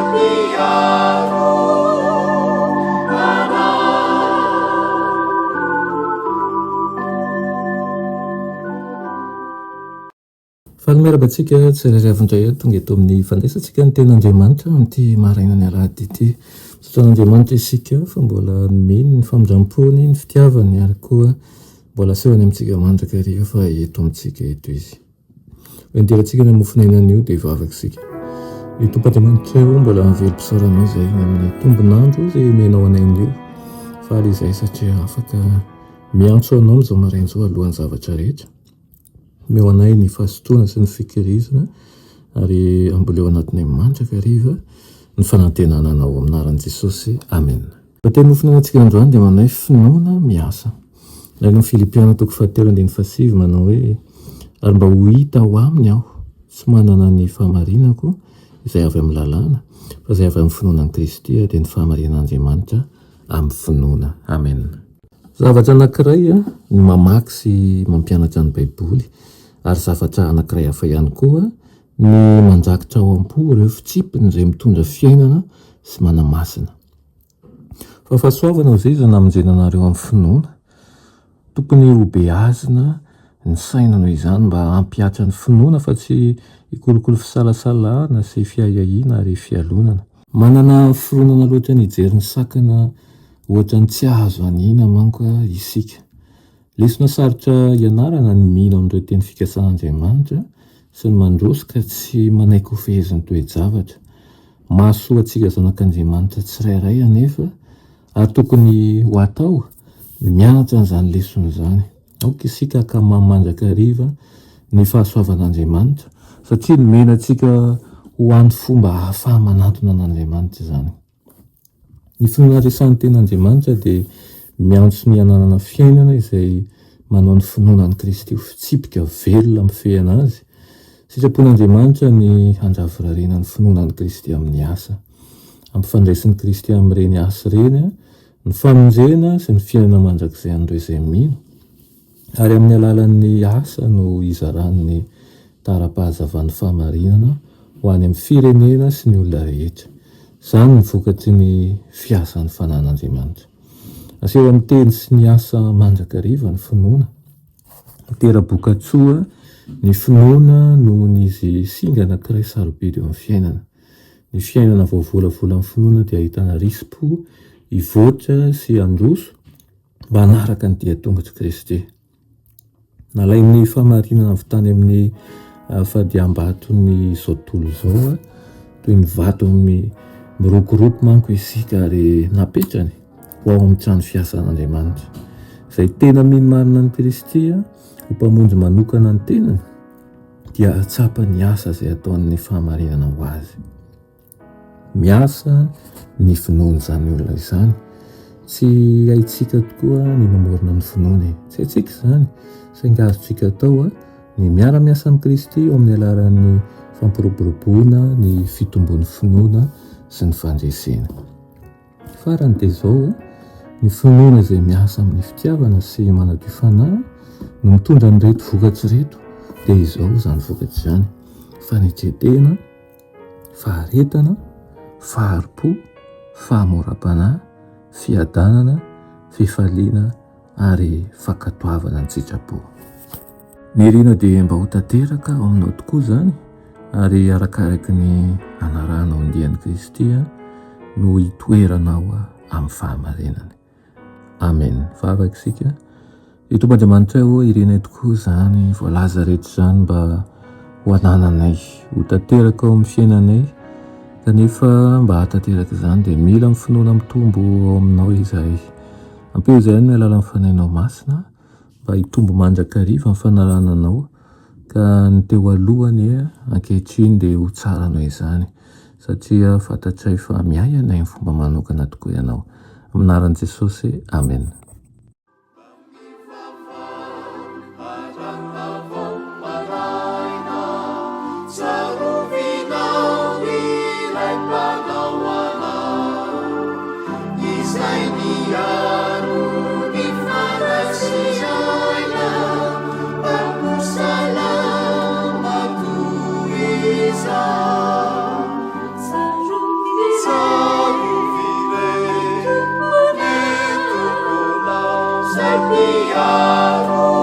Mpiaro anay. Faly miarahaba antsika tsirairay avy indray tonga eto amin'ny fandraisantsika ny tenin'Andriamanitra amin'ity marainan'ny alahady ity. Misaotra an'Andriamanitra isika fa mbola nomeny ny famindram-pony, ny fitiavany ary koa mbola asehony amintsika mandrakariva fa eto amintsika eto Izy. Ho endirantsika ny mofon'aina anio dia hivavaka isika. Ry Tompo Andriamanitra ô, mbola velom-pisaorana Anao izahay ny amin'ny tombon'andro izay omenao anay anio. Faly izahay satria afaka miantso Anao amin'izao maraina izao alohan'ny zavatra rehetra. Omeo anay ny fahazotoana sy ny fikirizana ary amboleo anatinay mandrakariva ny fanantenana Anao. Amin'ny anaran'i Jesosy, Amena. Ny teny nofinanantsika androany dia manao hoe finoana miasa. Ilaina amin'ny Filipiana toko fahatelo andininy fahasivy manao hoe, Ary mba ho hita ao aminy aho, tsy manana ny fahamarinako izay avy amin'ny lalàna, fa izay avy amin'ny finoana an'i Kristy, dia ny fahamarinan'Andriamanitra amin'ny finoana. Amena. Zavatra anankiray ny mamaky sy mampianatra ny Baiboly, ary zavatra anankiray hafa ihany koa ny mandrakitra ao am-po ireo fitsipiny izay mitondra fiainana sy manamasina. Fa fahasoavana izay izay namonjena anareo amin'ny finoana. Tokony hobeazina ny saina noho izany mba hampihatra ny finoana fa tsy hikolokolo fisalasalana sy fiahiahiana ary fialonana. Manana fironana loatra ny hijery ny sakana Ohatran'ny tsy azo anihina manko isika. Lesona sarotra ianarana ny mino an'ireo teny fikasan'Andriamanitra sy ny mandroso ka tsy manaiky ho fehezin'ny toe-javatra. Mahasoa antsika zanak'Andriamanitra tsirairay anefa ary tokony ho atao ny mianatra an'izany lesona izany. Aoka isika hankamamy mandrakariva ny fahasoavan'Andriamanitra satria nomena antsika ho hany fomba ahafaha-manantona an'Andriamanitra izany. Ny finoana resahin'ny Tenin'Andriamanitra dia miantso ny hananana fiainana izay manao ny finoana an'i Kristy ho fitsipika velona mifehy anazy. Sitrapon'Andriamanitra ny handravorariana ny finoana an'i Kristy amin'ny asa. Ampifandraisin'i Kristy amin'ireny asa ireny ny famonjena sy ny fiainana mandrakizay an'ireo izay mino. Ary amin'ny alalan'ny asa no hizaran'ny tara-pahazavan'ny fahamarinana ho any amin'ny firenena sy ny olona rehetra. Izany no vokatry ny fiasan'ny Fanahin'Andriamanitra. Aseho amin'ny teny sy ny asa mandrakariva ny finoana. Mitera-bokatsoa ny finoana noho ny izy singa anankiray sarobidy eo amin'ny fiainana. Ny fiainana voavolavolan'ny finoana dia ahitana risi-po hivoatra sy handroso mba hanaraka ny dian-tongotr'i Kristy. Nalain'ny fahamarinana avy tany amin'ny eh, fadiam-baton'izao tontolo izao, eh, toy ny vato mirokoroko manko isika ary napetrany ho ao amin'ny trano fiasan'Andriamanitra. Izay tena mino marina an'i Kristy eh, ho mpamonjy manokana ny tenany dia hahatsapa ny asa izay ataon'ny fahamarinana ho azy. Miasa ny finoan'izany olona izany. Tsy haintsika tokoa ny mamorona ny finoana e. Tsy haintsika izany, saingy azontsika atao ny miara-miasa amin'i Kristy eo amin'ny alalan'ny fampiroboroboana ny fitombon'ny finoana sy ny fandresena. Farany dia izao, ny finoana izay miasa amin'ny fitiavana sy manadio fanahy no mitondra an'ireto vokatra ireto, dia izao izany vokatra izany, fanetren-tena, faharetana, fahari-po, fahamoram-panahy, fiadanana, fifaliana ary fankatoavana ny sitrapo. Ny irina dia mba ho tanteraka ao aminao tokoa izany ary arakaraky ny anarahanao ny dian'i Kristy no hitoeranao amin'ny fahamarinany. Amen. Vavaka isika. Ry Tompo Andriamanitray ô, irinay tokoa izany voalaza rehetra izany mba ho anananay, ho tanteraka ao amin'ny fiainanay, kanefa mba hahatanteraka izany dia mila ny finoana mitombo ao aminao izahay. Ampio izahay amin'ny alalan'ny Fanahinao Masina mba hitombo mandrakariva ny fanarahana Anao, ka ny teo aloha anie ankehitriny dia ho tsara noho izany, satria fantatray fa miahy anay amin'ny fomba manokana tokoa Ianao. Amin'ny anaran'i Jesosy, amena. Mpiaro.